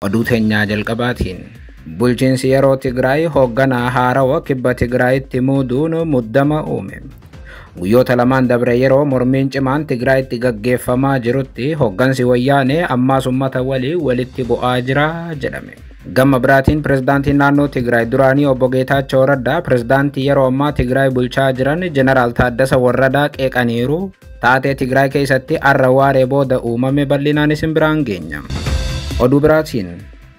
Oduu teenyaa jalqabaatiin bulchiinsi yeroo Tigraay hoogganaa haarawa kibba Tigraayitti muuduun muddama uume. Guyyoota lamaan dabre yeroo mormiin cimaan Tigraayitti gaggeeffamaa jirutti hooggansi wayyaanee ammaas uummata walii walitti bu'aa jira jedhame. Gama biraatiin pirezidaantiin naannoo Tigraay duraanii obbo Geetaachoo Raddaa pirezidaantii yeroo ammaa Tigraay bulchaa jiran Jeneraal Taaddasa Warradaa qeeqaniiru. Taatee Tigraay keessatti arra waaree booda uumame bal'inaan isin biraan geenya. Oduu biraatiin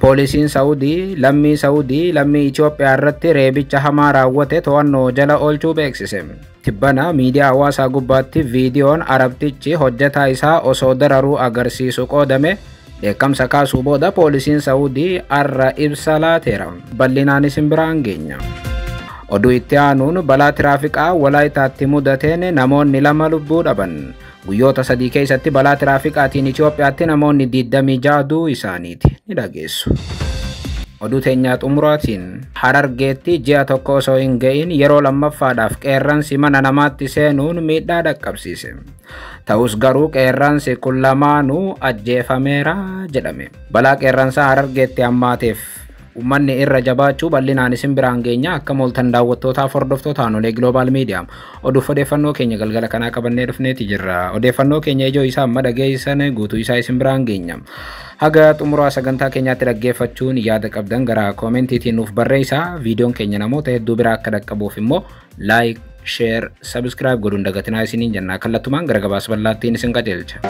poolisiin Saawudii lammii Saawudii lammii Itoophiyaa irratti reebicha hamaa raawwate to'annoo jala oolchuu beeksise. Tibbana miidiyaa hawaasaa gubbaatti viidiyoon Arabtichi hojjetaa isaa osoo dararuu agarsiisu qoodame dheekkamsa kaasuu booda poolisiin Saawudii arra ibsa laateera. Bal'inaan isin biraan geenya. Oduu itti aanuun balaa tiraafiqaa Walaayitaatti mudateen namoonni 2 lubbuu dhaban. Guyyoota 3 keessatti balaa tiraafiqaatiin Itoophiyaatti namoonni 26 du'uu isaaniiti ni dhageessu. Oduu teenyaa xumuraatiin Harargeetti ji'a tokko osoo hin ga'in yeroo lammaffaadhaaf qeerransi mana namaatti seenuun miidhaa dhaqqabsiise. Ta'us garuu qeerransi kun lamaanuu ajjeefameera jedhame. Balaa qeerransaa Harargeetti hammaateef uummanni irra jabaachuu bal'inaan isin biraan geenya. Akka mooltan daawwattootaaf hordoftoota Aanolee Global Media oduuf odeeffannoo keenya galgala kanaa qabannee dhufneeti jirra. Odeeffannoo keenya ijoo isaa amma dhageessan guutuu isaa isin biraan geenya. Haga xumuraa sagantaa keenyaatti dhaggeeffachuun yaada qabdan gara koomentiitiin nuuf barreessaa. Viidiyoon keenya namoota hedduu biraa akka dhaqqabuuf immoo like, share, subscribe godhuun dagatinaa isiniin jenna. Kallattumaan gara gabaasa bal'aattiin isin qajeelcha.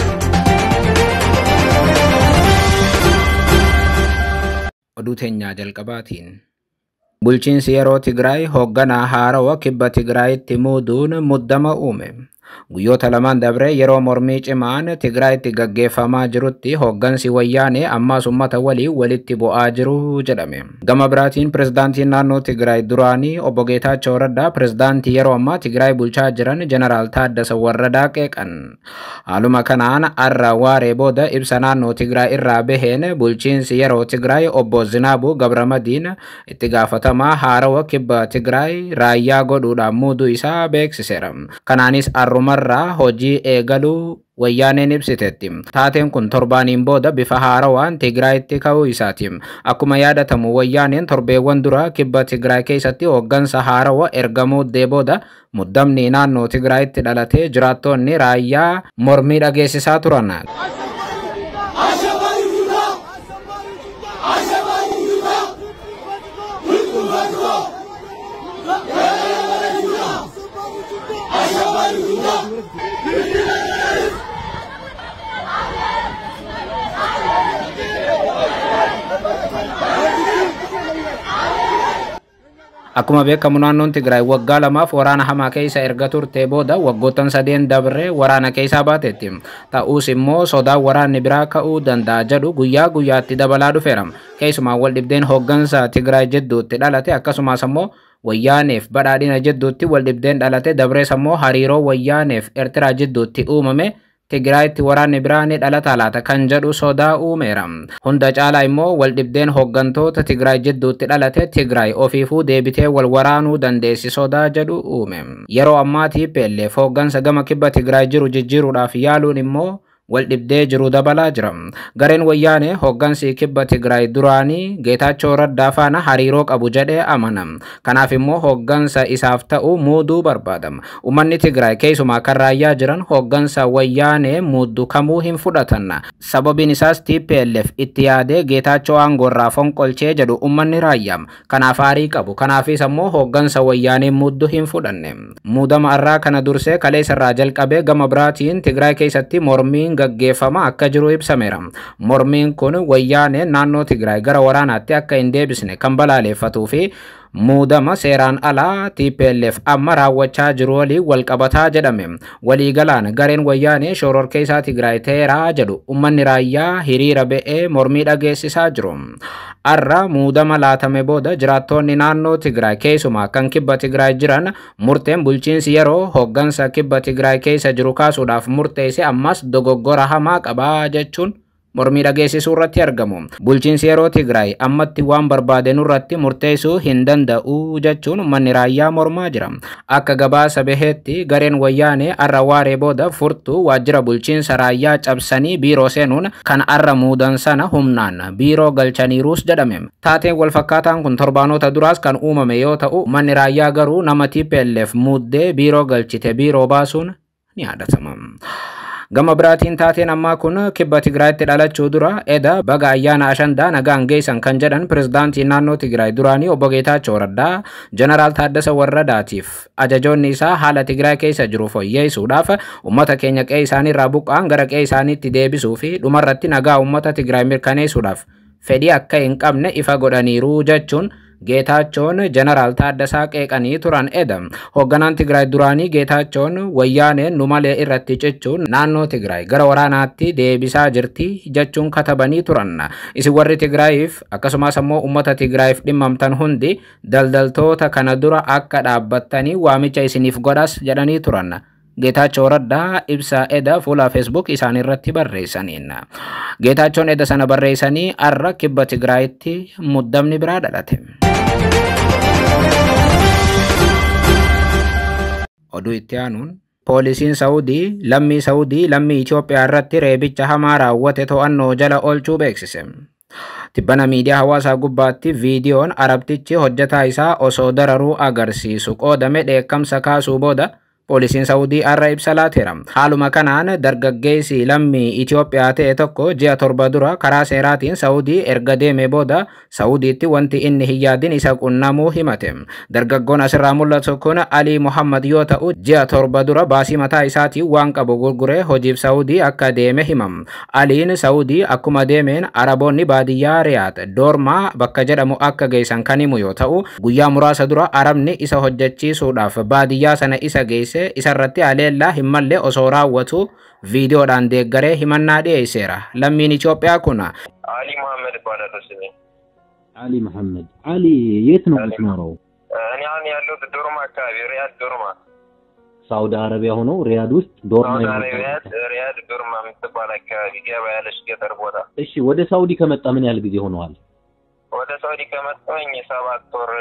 Oduu teenyaa jalqabaatiin bulchiinsi yeroo Tigraay hoogganaa haarawa kibba Tigraayitti muuduun muddama uume. Guyyoota lamaan dabre yeroo mormii cimaan Tigraayitti gaggeeffamaa jirutti hooggansi wayyaanee ammaas uummata walii walitti bu'aa jiru jedhame. Gama biraatiin pirezidaantiin naannoo Tigraay duraanii obbo Geetaachoo Raddaa pirezidaantii yeroo ammaa Tigraay bulchaa jiran Jeneraal Taaddasa Warradaa qeeqan. Haaluma kanaan arra waaree booda ibsa naannoo Tigraay irraa baheen bulchiinsi yeroo Tigraay obbo Zinaabuu Gabramadiin itti gaafatamaa haarawa kibba Tigraay raayyaa godhuudhaan muuduu isaa beeksiseera. Kanaanis arrumarraa hojii eegaluu wayyaaneen ibsiteetti. Taateen kun torbaaniin booda bifa haarawaan Tigraayitti ka'uu isaati. Akkuma yaadatamu wayyaaneen torbeewwan dura kibba Tigraay keessatti hooggansa haarawa erga muuddee booda muddamni naannoo Tigraayitti dhalatee jiraattonni raayyaa mormii dhageessisaa turan. Akkuma beekamu naannoon Tigraay waggaa 2 waraana hamaa keessa erga turte booda waggoottan 3 dabre waraana keessaa baateetti. Ta'us immoo sodaa waraanni biraa ka'uu danda'a jedhu guyyaa guyyaatti dabalaa dhufeera. Keessumaa wal dhibdeen hooggansa Tigraay jidduutti dhalate akkasumas immoo wayyaaneef badhaadhina jidduutti wal dhibdeen dhalate dabrees immoo hariiroo wayyaaneef Eertiraa jidduutti uumame Tigraayitti waraanni biraa ni dhalata laata kan jedhu sodaa uumeera. Hunda caalaa immoo wal dhibdeen hooggantoota Tigraay jidduutti dhalate Tigraay ofiifuu deebitee wal waraanuu dandeessi sodaa jedhu uume. Yeroo ammaa TPLF hooggansa gama kibba Tigraay jiru jijjiiruudhaaf yaaluun immoo wal dhibdee jiru dabalaa jira. Gareen wayyaanee hooggansi kibba Tigraay duraanii Geetaachoo Raddaa faana hariiroo qabu jedhee amana. Kanaaf immoo hooggansa isaaf ta'u muuduu barbaada. Uummanni Tigraay keessumaa kan raayyaa jiran hooggansa wayyaanee muuddu kamuu hin fudhatan. Sababiin isaas TPLF itti yaadee Geetaachoo aangoorraa fonqolchee jedhu uummanni raayyaa. Kanaaf aarii qabu. Kanaafis ammoo hooggansa wayyaanee muuddu hin fudhanne. Muudama irraa kana dursee kaleessarraa jalqabee gama biraatiin Tigraay keessatti mormiin gaggeeffama akka jiru ibsameera. Mormiin kun wayyaanee naannoo Tigraay gara waraanaatti akka hin deebisne kan balaaleffatuu fi muudama seeraan alaa TPLF amma raawwachaa jiru waliin walqabataa jedhame. Waliigalaan gareen wayyaanee shororkeessaa Tigraay ta'eeraa jedhu uummanni raayyaa hiriira ba'ee mormii dhageessisaa jiru. Arra muudama laatame booda jiraattonni naannoo Tigraay keessumaa kan kibba Tigraay jiran murteen bulchiinsi yeroo hooggansa kibba Tigraay keessa jiru kaasuudhaaf murteesse ammas dogoggora hamaa qabaa jechuun mormii dhageessisuu irratti argamu. Bulchiinsi yeroo Tigraay ammatti waan barbaade nurratti murteessuu hin danda'u jechuun uummanni Raayyaa mormaa jira. Akka gabaasa baheetti gareen wayyaanee arra waaree booda furtuu waajjira bulchiinsa Raayyaa cabsanii biiroo seenuun kan arra muudan sana humnaan biiroo galchaniiruus jedhame. Taateen walfakkaataan kun torbaanota duraas kan uumame yoo ta'u, uummanni Raayyaa garuu nama TPLF muuddee biiroo galchite biiroo baasuun ni yaadatama. Gama biraatiin taateen ammaa kun kibba Tigraayitti dhalachuu dura eda baga ayyaana Ashandaa nagaan geessan kan jedhan pirezidaantiin naannoo Tigraay duraanii obbo Geetaachoo Raddaa, Jeneraal Taaddasa Warradaatiif ajajoonni isaa haala Tigraay keessa jiru fooyyeessuudhaaf, uummata keenya qe'ee isaanii irraa buqqa'an gara qe'ee isaaniitti deebisuu fi dhumarratti nagaa uummata Tigraay mirkaneessuudhaaf fedhii akka hin qabne ifa godhaniiru jechuun Geetaachoon Jeneraal Taaddasaa qeeqanii turan eda. Hoogganaan Tigraay duraanii Geetaachoon wayyaaneen nu malee irratti cichuun naannoo Tigraay gara waraanaatti deebisaa jirti jechuun katabanii turan. Isin warri Tigraayiif akkasumas ammoo uummata Tigraayiif dhimmamtan hundi daldaltoota kana dura akka dhaabbattanii waamicha isiniif godhas jedhanii turan. Geetaachoo Raddaa ibsa eda fuula Facebook isaanii irratti barreessaniin. Geetaachoon eda sana barreessanii arra kibba Tigraayitti muddamni biraa dhalate. Oduu itti aanuun, poolisiin Saawudii lammii Saawudii lammii Itoophiyaa irratti reebicha hamaa raawwate to'annoo jala oolchuu beeksise. Tibbana miidiyaa hawaasaa gubbaatti viidiyoon Arabtichi hojjetaa isaa osoo dararuu agarsiisu qoodame dheekkamsa kaasuu booda poolisiin Saawudii har'a ibsa laateera. Haaluma kanaan dargaggeessi lammii Itoophiyaa ta'e tokko ji'a 7 dura karaa seeraatiin Saawudii erga deeme booda Saawudiitti wanti inni hin yaadin isa qunnamuu himate. Dargaggoon asirraa mul'atu kun Alii Muhammad yoo ta'u, ji'a 7 dura baasii mataa isaatiin waan qabu gurguree hojiif Saawudii akka deeme himam. Aliin Saawudii akkuma deemeen Araboonni baadiyyaa Riyaad Doormaa bakka jedhamu akka geessan kan himu yoo ta'u, guyyaa muraasa dura Arabni isa hojjechiisuudhaaf baadiyyaa sana isa geesse isarratti haleellaa hin malle osoo raawwatu viidiyoodhaan deeggaree himannaa dhiyeesseera. Lammiin Itoophiyaa kun አሊ መሐመድ እባላለሁ ስሜ። አሊ መሐመድ። አሊ፣ የት ነው የምትኖረው? እኔ አሁን ያለሁት ዶርማ አካባቢ፣ ሪያድ ዶርማ። ሳውዲ አረቢያ ሆኖ ሪያድ ውስጥ ዶርማ ሳውዲ የሚባል አረቢያ ቦታ። ሪያድ ዶርማ የምትባል አካባቢ ገባ ያለች ገጠር ቦታ። እሺ፣ ወደ ሳውዲ ከመጣ ምን ያህል ጊዜ ሆነዋል? ወደ ሳውዲ ከመጣሁኝ 7 ወር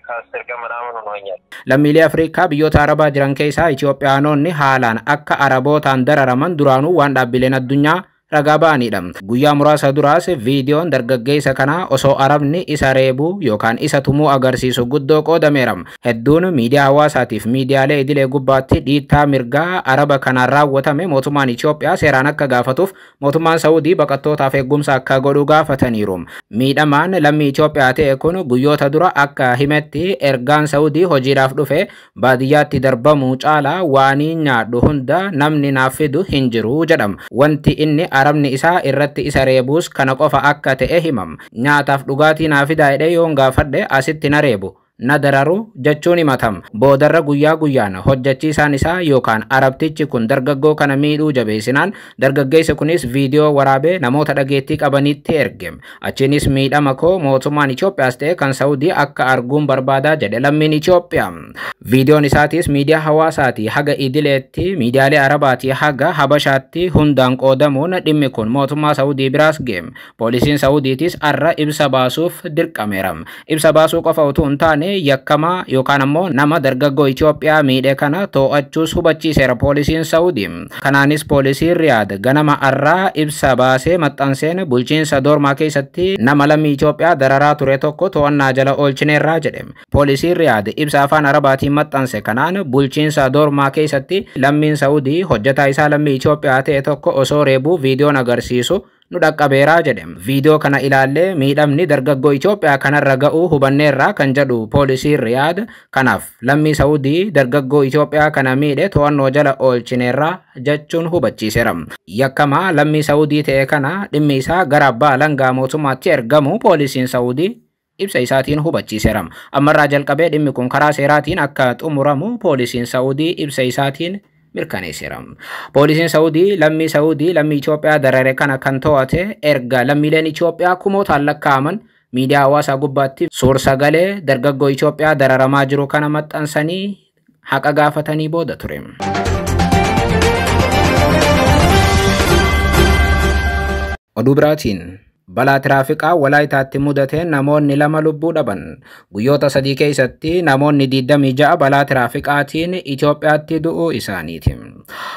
ከ10 ቀን ምናምን ሆኖኛል። Lammiilee Afrikaa biyyoota Arabaa jiran keessaa Itoophiyaanonni haalaan akka Arabootaan dararaman duraanuu waan dhaabbileen addunyaa ragaa ba'anidha. Guyyaa muraasa duraas viidiyoon dargaggeessa kanaa osoo Arabni isa reebuu yookaan isa tumuu agarsiisu guddoo qoodameera. Hedduun miidiyaa hawaasaatiif miidiyaalee idilee gubbaatti dhiittaa mirgaa Araba kanaan raawwatame mootummaan Itoophiyaa seeraan akka gaafatuuf, mootummaan Saawudii baqattootaaf eegumsa akka godhu gaafataniiru. Miidhamaan lammii Itoophiyaa ta'e kun guyyoota dura akka himetti, ergaan Saawudii hojiidhaaf dhufe baadiyyaatti darbamuu caalaa waanii nyaadhu hunda namni naaf fidu hin jiru jedhama. Wanti inni Arabni isaa irratti isa reebuus kana qofa akka ta'e himam. Nyaataaf dhugaatii naa fidaa jedhee yoon gaafadhe asitti na reebu, na dararu jechuun himatam. Boodarra guyyaa guyyaan hojjechiisaan isaa yookaan Arabtichi kun dargaggoo kana miidhuu jabeessinaan dargaggeessi kunis viidiyoo waraabee namoota dhageettii qabanitti erge. Achiinis miidhama koo mootummaan Itoophiyaas ta'e kan Saawudii akka arguun barbaadaa jedhe lammiin Itoophiyaa. Viidiyoon isaatis miidiyaa hawaasaatii haga idileetti, miidiyaalee Arabaatii haga Habashaatti hundaan qoodamuun dhimmi kun mootummaa Saawudii biraas geeme. Poolisiin Saawudiitis har'a ibsa baasuuf dirqameera. Ibsa baasuu qofa utuu hin taane yakkamaa yookaan ammoo nama dargaggoo Itoophiyaa miidhe kana to'achuus hubachiiseera poolisiin Saawudii. Kanaanis poolisiin Riyaad ganama har'aa ibsa baasee maxxanseen bulchiinsa Doormaa keessatti nama lammii Itoophiyaa dararaa ture tokko to'annaa jala oolchineerraa jedhe. Poolisiin Riyaad ibsa afaan Arabaatiin maxxanse kanaan bulchiinsa Doormaa keessatti lammiin Saawudii hojjetaa isaa lammii Itoophiyaa ta'e tokko osoo reebuu viidiyoon agarsiisu nu dhaqqabeeraa jedhe. Viidiyoo kana ilaallee miidhamni dargaggoo Itoophiyaa kanarra ga'uu hubanneerraa kan jedhu poolisiin Riyaad, kanaaf lammii Saawudii dargaggoo Itoophiyaa kana miidhe to'annoo jala oolchineerraa jechuun hubachiiseera. Yakkamaa lammii Saawudii ta'e kana dhimmi isaa gara abbaa alangaa mootummaatti ergamu poolisiin Saawudii ibsa isaatiin hubachiiseera. Ammarraa jalqabee dhimmi kun karaa seeraatiin akka xumuramu poolisiin Saawudii ibsa isaatiin mirkaneesseera. Poolisiin Saawudii lammii Saawudii lammii Itoophiyaa darare kana kan to'ate erga lammiileen Itoophiyaa kumootaan lakkaa'aman miidiyaa hawaasaa gubbaatti suur-sagalee dargaggoo Itoophiyaa dararamaa jiru kana maxxansanii haqa gaafatanii booda ture. Oduu biraatiin, balaa tiraafiqaa Walaayitaatti mudateen namoonni 2 lubbuu dhaban. Guyyoota 3 keessatti namoonni 26 balaa tiraafiqaatiin Itoophiyaatti du'uu isaaniiti.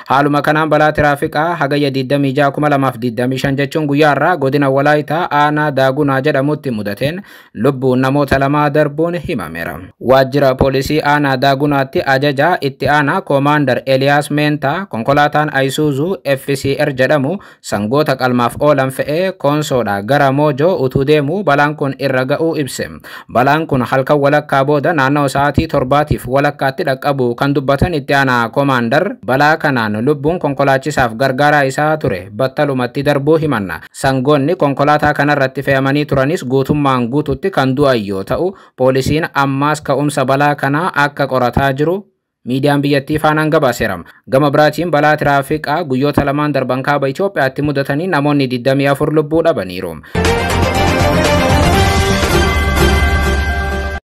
Haaluma kanaan balaa tiraafiqaa Hagayya 26 2025 jechuun guyyaa irraa godina Walaayitaa aanaa Daagunaa jedhamutti mudateen lubbuun namoota 2 darbuun himameera. Waajjira poolisii aanaa Daagunaatti ajajaa itti aanaa Koomaandar Eliyaas Meentaa, konkolaataan Ayisuuzuu FCR jedhamu sangoota qalmaaf oolan fe'ee Koonsoodha gara Moojoo utuu deemu balaan kun irra ga'uu ibse. Balaan kun halkan walakkaa booda naannoo sa'aatii 7:30tti dhaqqabu kan dubbatan itti aanaa koomaandar, balaa kanaan lubbuun konkolaachisaaf gargaaraa isaa ture battalumatti darbuu himanna. Sangoonni konkolaataa kanarratti fe'amanii turanis guutummaan guututti kan du'an yoo ta'u, poolisiin ammaas ka'umsa balaa kanaa akka qorataa jiru miidiyaan biyyattii Faanaan gabaaseera. Gama biraatiin balaa tiraafiqaa guyyoota lamaan darban kaaba Itoophiyaatti mudatanii namoonni 24 lubbuu dhabaniiru.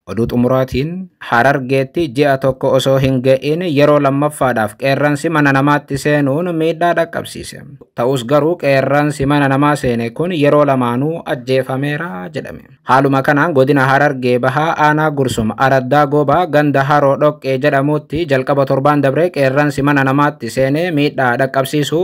Oduu xumuraatiin, Harargeetti ji'a tokko osoo hin ga'in yeroo lammaffaadhaaf qeerransi mana namaatti seenuun miidhaa dhaqqabsiise. Ta'us garuu qeerransi mana namaa seene kun yeroo lamaanuu ajjeefameera jedhame. Haaluma kanaan godina Harargee Bahaa aanaa Gursum Araddaa Goobaa ganda Haroo Dhoqqee jedhamutti jalqaba torbaan dabree qeerransi mana namaatti seenee miidhaa dhaqqabsiisu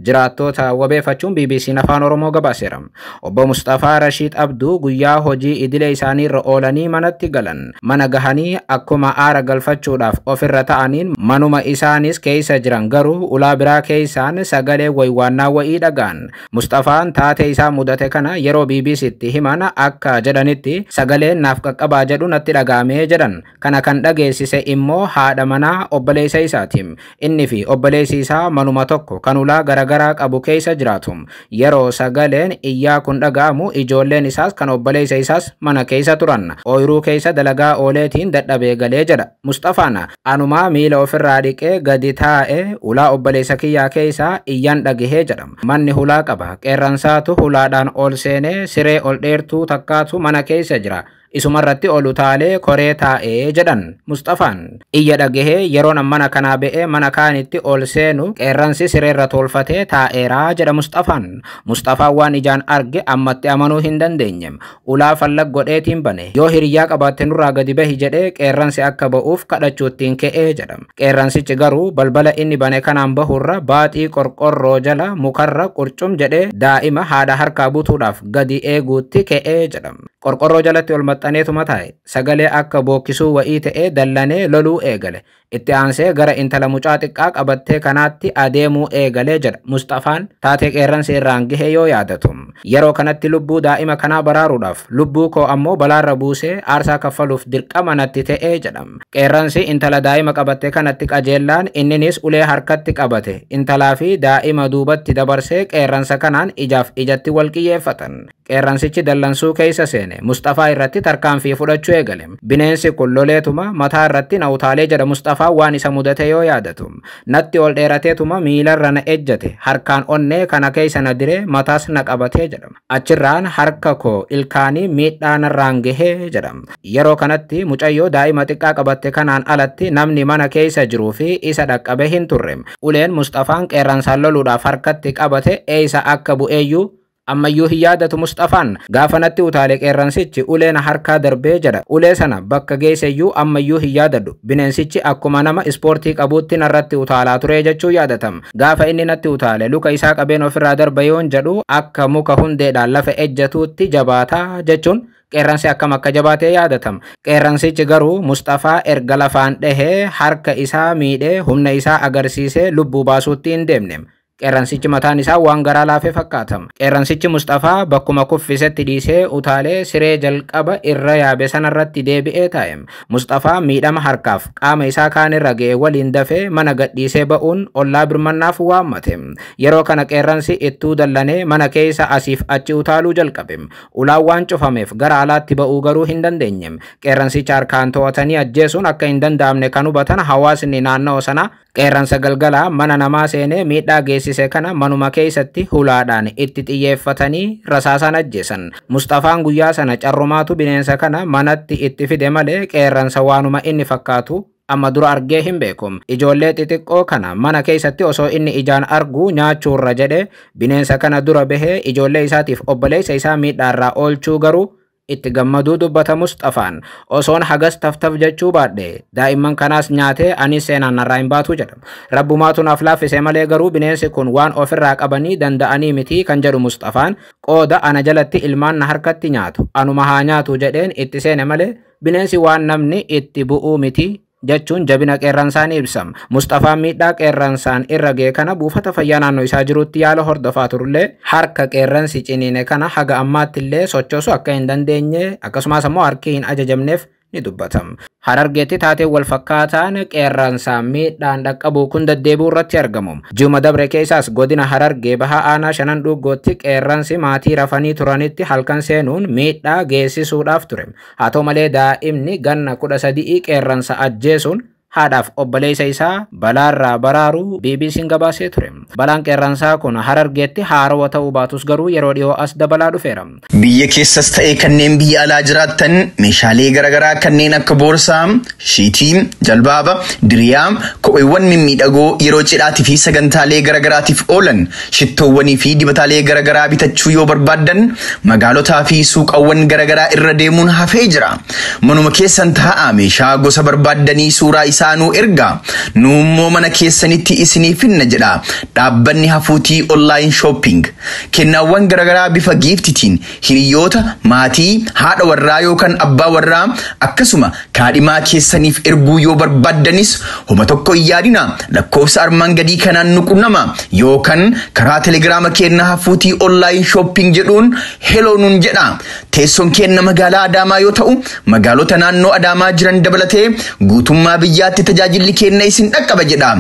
jiraattoota wabeeffachuun BBC'n Afaan Oromoo gabaaseera. Obbo Mustafaa Rashiid Abduu guyyaa hojii idilee isaaniirra oolanii manatti galan. Mana gahanii akkuma aara galfachuudhaaf ofirra ta'aniin manuma isaanis keessa jiran garuu ulaa biraa keessaan sagalee waywaannaa wa'ii dhaga'an. Mustafaan taatee isaa mudate kana yeroo BBC'tti himan akka jedhanitti, sagaleen naaf qaqqabaa jedhu natti dhaga'amee jedhan. Kana kan dhageessise immoo haadha manaa obboleessa isaati. Inni fi obboleessi isaa manuma tokko kan ulaa garagaraa qabu keessa jiraatu. Yeroo sagaleen iyyaa kun dhaga'amu ijoolleen isaas kan obboleessa isaas mana keessa turan. Ooyiruu keessa dalagaa ooleetiin dadhabee galee jedha. Mustafaan anumaa miila ofirraa dhiqee gadi taa'ee ulaa obboleessa kiyyaa keessaa iyyaan dhagahee jedha. Manni hulaa qaba. Qeerransaatu hulaadhaan ol seenee siree ol dheertuu takkaatu mana keessa jira. Isumarratti ol utaalee koree taa'ee jedhan Mustafaan. Iyya dhagahee yeroon mana kanaa ba'ee mana kaanitti ol seenu qeerransi sireerra tolfatee taa'eeraa jedha Mustafaan. Mustafaan waan ijaan arge ammatti amanuu hin dandeenye. Ulaa fallag godheetiin bane. Yoo hiriyyaa qabaatte nurraa gadi bahi jedhee qeerransi akka ba'uuf kadhachuuttiin ka'ee jedha. Qeerransichi garuu balbala inni bane kanaan bahurra baaxii qorqorroo jala mukarra qurcum jedhee daa'ima haadha harkaa butuudhaaf gadi eeguutti ka'ee jedha. Qorqorroo jalatti ol maxxaneetuma taa'e. Sagalee akka bookkisuu wa'ii ta'ee dallanee loluu eegale. Itti aansee gara intala mucaa xiqqaa qabattee kanaatti adeemuu eegalee jedha Mustafaan taatee qeerransi irraan gahee yoo yaadatu. Yeroo kanatti lubbuu daa'ima kanaa baraaruudhaaf lubbuu koo ammoo balaarra buusee aarsaa kaffaluuf dirqama natti ta'ee jedha. Qeerransi intala daa'ima qabattee kanatti qajeellaan inninis ulee harkatti qabate intalaa fi daa'ima duubatti dabarsee qeerransa kanaan ijaaf ijatti wal qiyyeeffatan. Qeerransichi dallansuu keessa seene Mustafaa irratti tarkaanfii fudhachuu eegale. Bineensi kun loleetuma mataa irratti na utaalee jedha Mustafaa waan isa mudate yoo yaadatu. Natti ol dheerateetuma miilarra na ejjate, harkaan onnee kana keessa na diree mataas na qabatee jedha. Achirraan harka koo ilkaanii miidhaa narraan gahee jedha. Yeroo kanatti mucayyoo daa'ima xiqqaa qabatte kanaan alatti namni mana keessa jiruu fi isa dhaqqabe hin turre. Uleen Mustafaan qeerransaan loluudhaaf harkatti qabate eessa akka bu'eeyyuu ammayyuu hin yaadatu Mustafaan. Gaafa natti utaale qeerransichi uleen harkaa darbee jedha. Ulee sana bakka geesseyyuu ammayyuu hin yaadadhu. Bineensichi akkuma nama ispoortii qabuutti narratti utaalaa ture jechuu yaadatam. Gaafa inni natti utaale luka isaa qabeen ofirraa darba yoon jedhu akka muka hundeedhaan lafa ejjatuutti jabaataa jechuun qeerransi akkam akka jabaatee yaadatam. Qeerransichi garuu Mustafaa erga lafaan dhahee harka isaa miidhee humna isaa agarsiisee lubbuu baasuutti hin deemne. Qeerransichi mataan isaa waan garaa laafee fakkaatama. Qeerransichi Mustafaa bakkuma kuffisetti dhiisee utaalee siree jalqaba irra yaabe sanarratti deebi'ee taa'e. Mustafaa miidhama harkaaf qaama isaa kaan irra ga'e waliin dafee mana gadhiisee ba'uun ollaa birmannaaf waammate. Yeroo kana qeerransi ittuu dallanee mana keessa asiif achi utaaluu jalqabe. Ulaan waan cufameef gara alaatti ba'uu garuu hin dandeenye. Qeerransicha harkaan to'atanii ajjeesuun akka hin danda'amne kan hubatan hawaasni naannoo sana qeerransa galgalaa mana namaa seenee miidhaa geessise kana manuma keessatti hulaadhaan itti xiyyeeffatanii rasaasaan ajjeesan. Mustafaan guyyaa sana carrumaatu bineensa kana manatti itti fide malee qeerransa waanuma inni fakkaatu Amma dura argee hin beeku. Ijoollee xixiqqoo kana mana keessatti osoo inni ijaan argu nyaachuurra jedhe bineensa kana dura bahee ijoollee isaatiif obboleessa isaa miidhaarraa oolchuu garuu itti gammaduu dubbata Musxafaan. Osoon hagas taftaf jechuu baadhe daa'imman kanaas nyaatee anis seenaan narraa hin baatu jedha. Rabbumaatu naaf laaffise malee garuu bineensi kun waan ofirraa qabanii danda'anii miti kan jedhu Musxafaan, qooda ana jalatti ilmaan na harkatti nyaatu anuma haa nyaatu jedheen itti seene malee bineensi waan namni itti bu'uu miti jechuun jabina qeerransaa ni ibsama. Musxafaan miidhaa qeerransaan irra ga'e kana buufata fayyaa naannoo isaa jirutti yaala hordofaa turullee harka qeerransi ciniine kana haga ammaatti illee sochoosuu akka hin dandeenye akkasumas ammoo harki hin ajajamneef ni dubbatama. Harargeetti taateen wal fakkaataan qeerransaan miidhaan dhaqqabu kun deddeebi'uu irratti argamu. Ji'uma dabre keessaas godina Harargee bahaa aanaa shanan dhuggootti qeerransi maatii rafanii turanitti halkan seenuun miidhaa geessisuudhaaf ture. Haa ta'u malee daa'imni ganna 13 qeerransa ajjeesuun haadhaaf obboleessa isaa balaarraa baraaruu BBC'n gabaasee ture. Balaan qeerransaa kun Harargeetti haarawaa ta'uu baatus garuu yeroo dhiyoo as dabalaa dhufeera. Biyya keessas ta'ee kanneen biyya alaa jiraattan meeshaalee garaagaraa kanneen akka boorsaa, shiitii, jalbaaba, diriyaa, kopheewwan mimmiidhagoo yeroo cidhaatii fi sagantaalee garaagaraatiif oolan, shittoowwanii fi dibataalee garaagaraa bitachuu yoo barbaaddan magaalotaa fi suuqawwan garaagaraa irra deemuun hafee jira. Manuma keessan taa'aa meeshaa gosa barbaaddanii suuraa isaa nu ergaa, nu immoo mana keessanitti isinii finna jedha dhaabbanni Hafuutii Online Shopping. Kennaawwan garaagaraa bifa giiftitiin hiriyoota, maatii, haadha warraa yookaan abbaa warraa akkasuma kaadhimaa keessaniif erguu yoo barbaaddanis homa tokko hin yaadina, lakkoofsa armaan gadii kanaan nu qunnama yookaan karaa telegiraama keenna Hafuutii Online Shopping jedhuun hello nuun jedha. Teessoon keenna magaalaa Adaamaa yoo ta'u magaalota naannoo Adaamaa jiran dabalatee guutummaa biyyaatti tajaajilli keenna isin dhaqqaba jedha.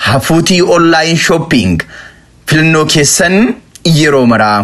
Hafuutii Online Shopping, filannoo keessan yeroo maraa.